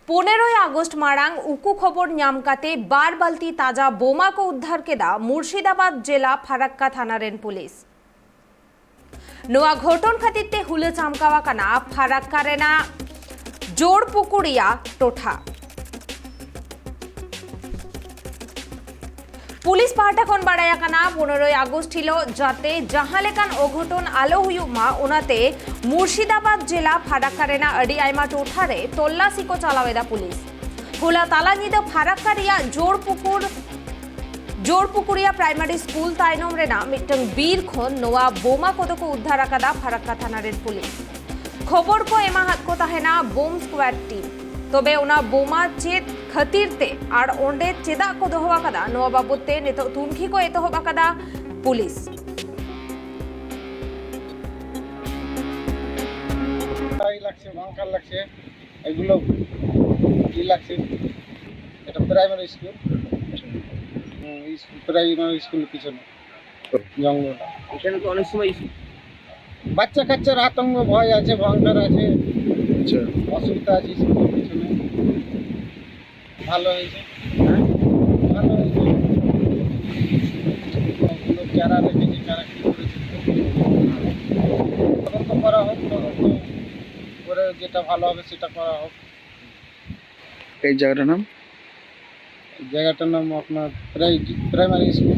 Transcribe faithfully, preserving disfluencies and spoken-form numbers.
ᱯᱚᱱᱮᱨᱚᱭ ᱟᱜᱚᱥᱴ ᱢᱟᱲᱟᱝ ᱩᱠᱩ ᱠᱷᱚᱵᱚᱨ ᱧᱟᱢ ᱠᱟᱛᱮ ᱵᱟᱨ ᱵᱟᱹᱞᱛᱤ ᱛᱟᱡᱟ ᱵᱳᱢᱟ ᱠᱚ ᱩᱫᱽᱫᱷᱟᱨ ᱠᱮᱫᱟ ᱢᱩᱨᱥᱤᱫᱟᱵᱟᱫᱽ ᱡᱮᱞᱟ ᱯᱷᱟᱨᱟᱠᱠᱟ ᱛᱷᱟᱱᱟ ᱨᱮᱱ ᱯᱩᱞᱤᱥ᱾ ᱱᱚᱣᱟ ᱜᱷᱚᱴᱚᱱ ᱠᱷᱟᱹᱛᱤᱨ ᱛᱮ ᱦᱩᱞᱟᱹ ᱪᱟᱢᱠᱟᱣ ᱟᱠᱟᱱᱟ ᱯᱷᱟᱨᱟᱠᱠᱟ ᱨᱮᱱᱟᱜ ᱡᱳᱲᱯᱩᱠᱩᱲᱤᱭᱟ ᱴᱚᱴᱷᱟ᱾ ᱯᱩᱞᱤᱥ ᱯᱟᱦᱴᱟ ᱠᱷᱚᱱ ᱵᱟᱲᱟᱭ ᱟᱠᱟᱱᱟ, ᱯᱚᱱᱮᱨᱚᱭ ᱟᱜᱚᱥᱴ ᱦᱤᱞᱳᱜ ᱡᱟᱛᱮ ᱡᱟᱦᱟᱸ ᱞᱮᱠᱟᱱ ᱚᱜᱷᱚᱴᱚᱱ ᱟᱞᱚ ᱦᱩᱭᱩᱜ ᱢᱟ, ᱚᱱᱟᱛᱮ ᱢᱩᱨᱥᱤᱫᱟᱵᱟᱫᱽ ᱡᱮᱞᱟ ᱯᱷᱟᱨᱟᱠᱠᱟ ᱨᱮᱱᱟᱜ ᱟᱹᱰᱤ ᱟᱭᱢᱟ ᱴᱚᱴᱷᱟ ᱨᱮ ᱛᱚᱞᱞᱟᱥᱤ ᱠᱚ ᱪᱟᱞᱟᱣ ᱮᱫᱟ ᱯᱩᱞᱤᱥ᱾ ᱦᱚᱞᱟ ᱛᱟᱞᱟ ᱧᱤᱫᱟᱹ ᱯᱷᱟᱨᱟᱠᱠᱟ ᱨᱮᱭᱟᱜ ᱡᱳᱲᱯᱩᱠᱩᱨ ᱡᱳᱲᱯᱩᱠᱩᱨᱤᱭᱟ ᱯᱨᱟᱭᱢᱟᱨᱤ ᱥᱠᱩᱞ ᱛᱟᱭᱱᱚᱢ ᱨᱮᱱᱟᱜ ᱢᱤᱫᱴᱟᱝ ᱵᱤᱨ ᱠᱷᱚᱱ ᱱᱚᱣᱟ ᱵᱳᱢᱟ ᱠᱚᱫᱚ ᱠᱚ ᱩᱫᱽᱫᱷᱟᱨ ᱟᱠᱟᱫᱟ ᱯᱷᱟᱨᱟᱠᱠᱟ ᱛᱷᱟᱱᱟ ᱨᱮᱱ ᱯᱩᱞᱤᱥ᱾ ᱠᱷᱚᱵᱚᱨ ᱠᱚ ᱮᱢᱟᱦᱟᱫ ᱠᱚ ᱛᱟᱦᱮᱱᱟ ᱵᱳᱢ ᱥᱠᱣᱟᱰ ᱴᱤᱢ᱾ ᱛᱚᱵᱮ ᱚᱱᱟ ᱵᱳᱢᱟ ᱪᱮᱫ ᱠᱷᱟᱹᱛᱤᱨ ᱛᱮ ᱟᱨ ᱚᱸᱰᱮ ᱪᱮᱫᱟᱜ ᱠᱚ ᱫᱚᱦᱚ ᱟᱠᱟᱫᱟ, ᱱᱚᱣᱟ ᱵᱟᱵᱚᱛ ᱛᱮ ᱱᱤᱛᱚᱜ ᱛᱩᱱᱠᱷᱤ ᱠᱚ ᱮᱛᱚᱦᱚᱵ ᱟᱠᱟᱫᱟ ᱯᱩᱞᱤᱥ᱾ লাগছে, ভয়ঙ্কর লাগছে। এগুলো কি লাগছে? এটা প্রাইমারি স্কুল। হুম, স্কুল, প্রাইমারি স্কুলের পিছনে জঙ্গল। এখানে তো অনেক সময় বাচ্চা কাচ্চার আতঙ্ক ভয় আছে, ভয়ঙ্কর আছে, আচ্ছা। অসুবিধা আছে স্কুলের পিছনে। ভালো হয়েছে। হ্যাঁ? ভালো হয়েছে। ওগুলো কারা রেখেছে, কারা কি করেছে, তদন্ত করা হোক, তদন্ত করে যেটা ভালো হবে সেটা করা হোক। এই জায়গাটার নাম? জায়গাটার নাম আপনার প্রাই-, প্রাইমারি স্কুল।